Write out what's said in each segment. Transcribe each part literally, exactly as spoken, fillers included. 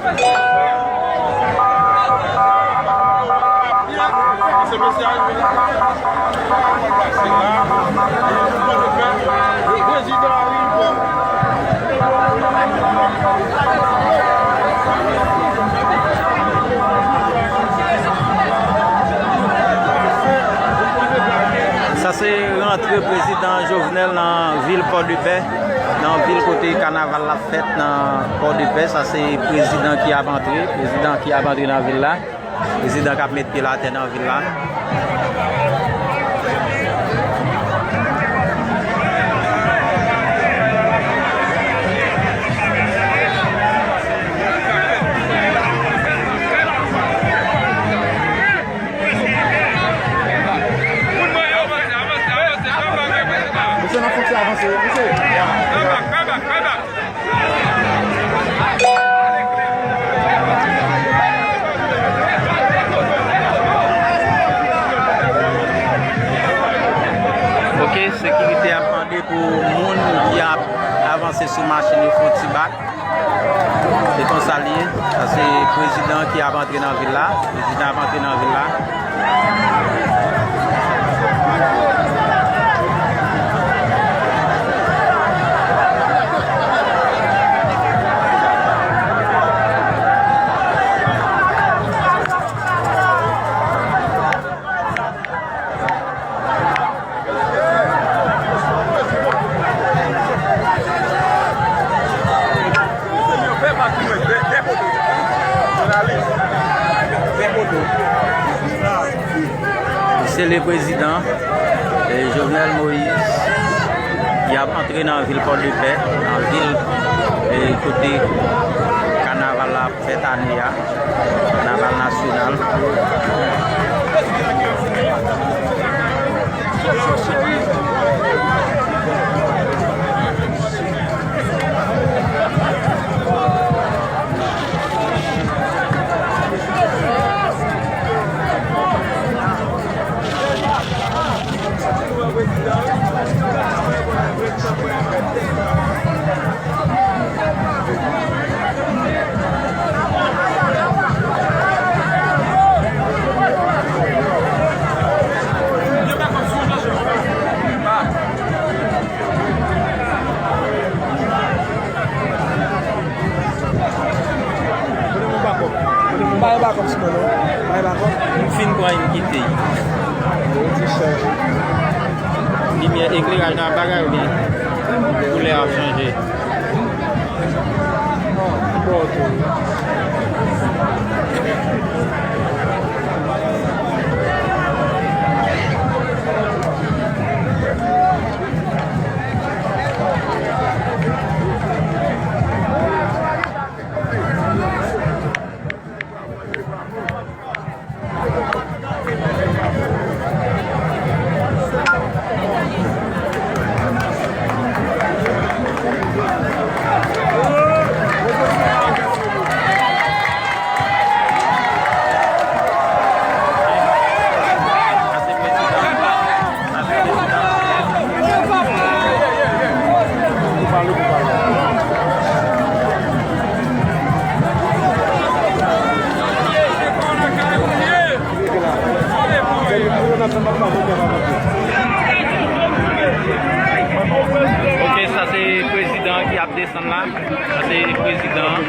Sa se rantre prezidan Jovenel nan vil Pòdepè, nan vil kote kanaval la fèt nan Pòdepè. Sa se prezidan ki ap antre, prezidan ki ap antre nan vil la. Prezidan k ap met pye l atè nan vil la. Mesye, n ap fè ti avanse wi, mesye. Ok, sekirite ap mande pou moun ki ap avanse sou machin yo fè yon ti bak. Se konsa l ye. Sa se prezidan ki ap antre nan vil la. Prezidan ap antre nan vil la. Se le prezidan, eh, Jovenel Moïse, ki ap antre nan vil Pòdepè, nan vil, eh, kote kanaval la ap fèt ane a. Kanaval nasyonal. M pa gen bakòp sou mwen non. M pa gen bakòp. M fin pran, m kite. Limyè, ekleraj nan bagay oubyen koulè a chanje? Ok, sa se prezidan ki ap desann la. Sa se prezidan.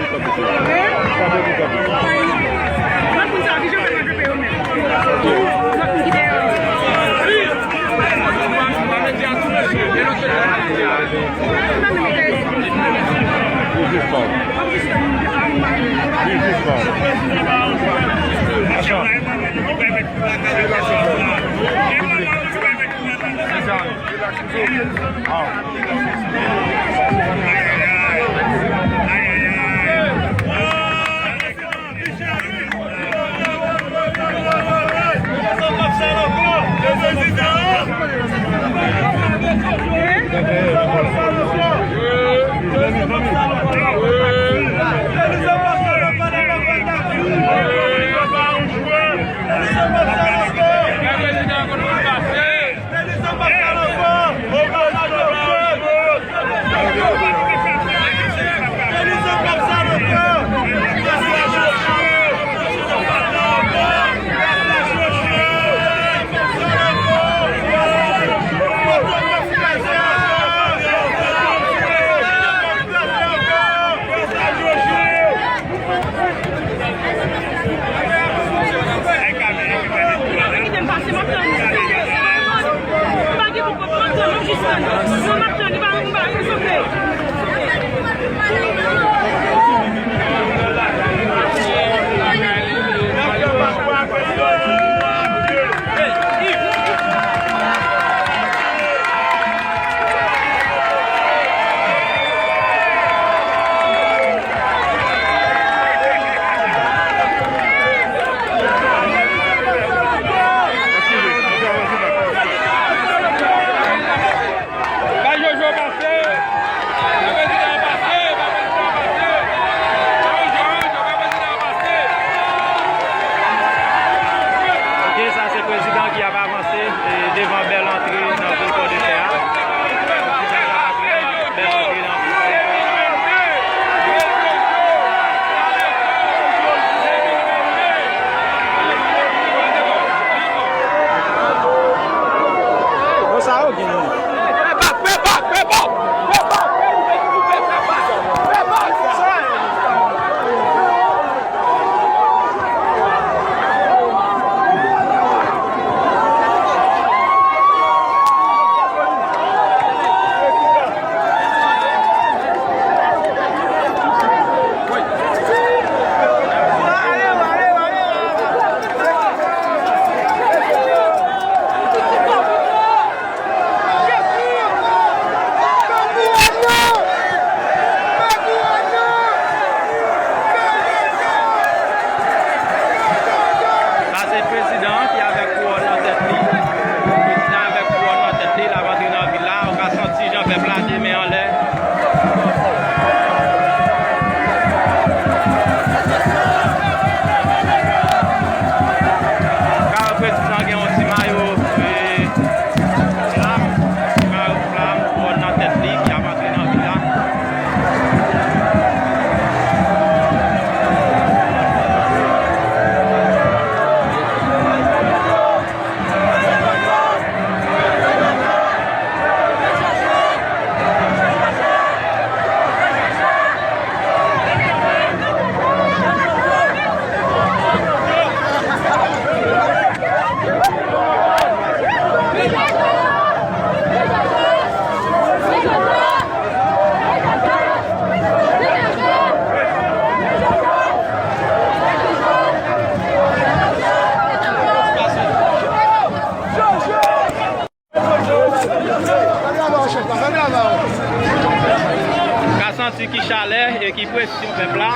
Santi ki chalè e ki presyon pèp la.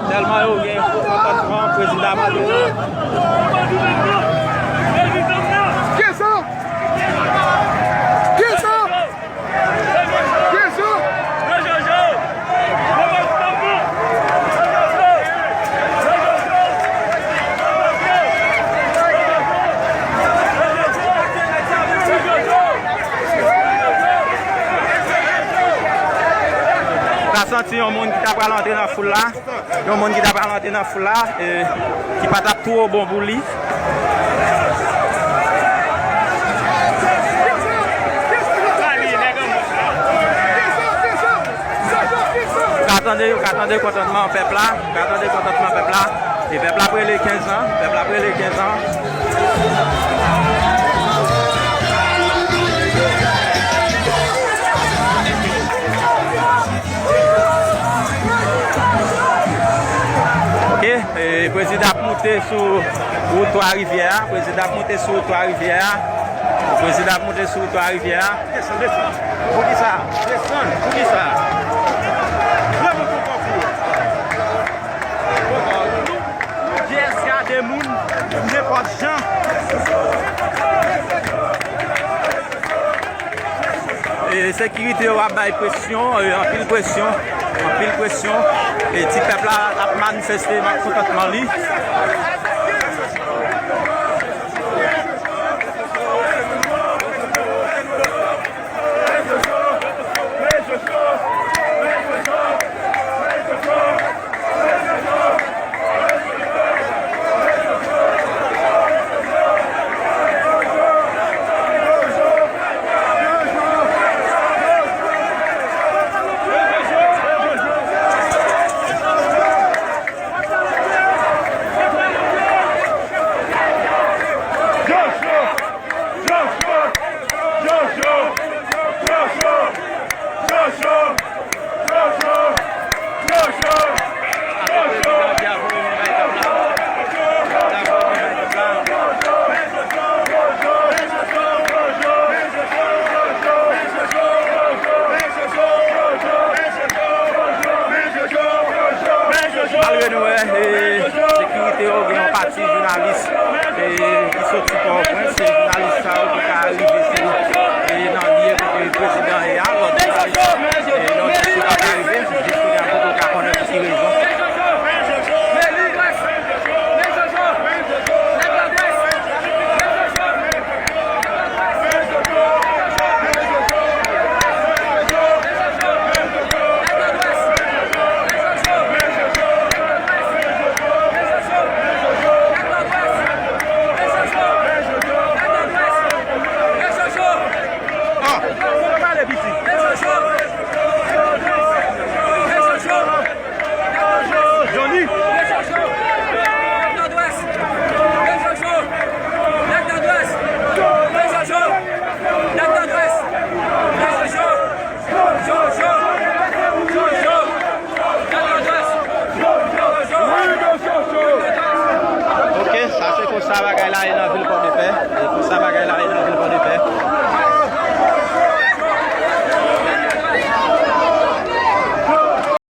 Tèlman yo gen kontantman, prezidan Maduro. Kisa? Kisa? Kisa? Ou ka santi yon moun ki ta pral antre nan foul la. Yon moun ki ta pral antre nan foul la, e, ki pa t ap twò bon pou li. Ou ka tande, ou ka tande kontantman pèp la, ou ka tande kontantman pèp la. E pèp la ap rele kenz an, pèp la ap rele kenz an. Ok, e, prezidan ap moute sou wout Twa Rivyè a. Prezidan ap moute sou wout Twa Rivyè a. Prezidan ap moute sou wout Twa Rivyè a. Desann, desann. Poukisa? Desann. Poukisa? Lè moun pou konprann. J S K de moun, nenpòt jan. E, sekirite yo ap bay presyon, e, anpil presyon, anpil presyon. E ti pèp la ap manifeste kontantman li. Malgre nou wè, e, sekirite yo gen yon pati jounalis, e, ki soti Pòtoprens, se jounalis sa yo ki ka rive sou, e, nan lye kote prezidan ye a, lòt jounalis, e, lòt mesye pa ka rive, jis kounye a poko ka konnen pou ki rezon. Johnny. Ok, sa se konsa bagay la ye nan vil Pòdepè. E konsa bagay la ye.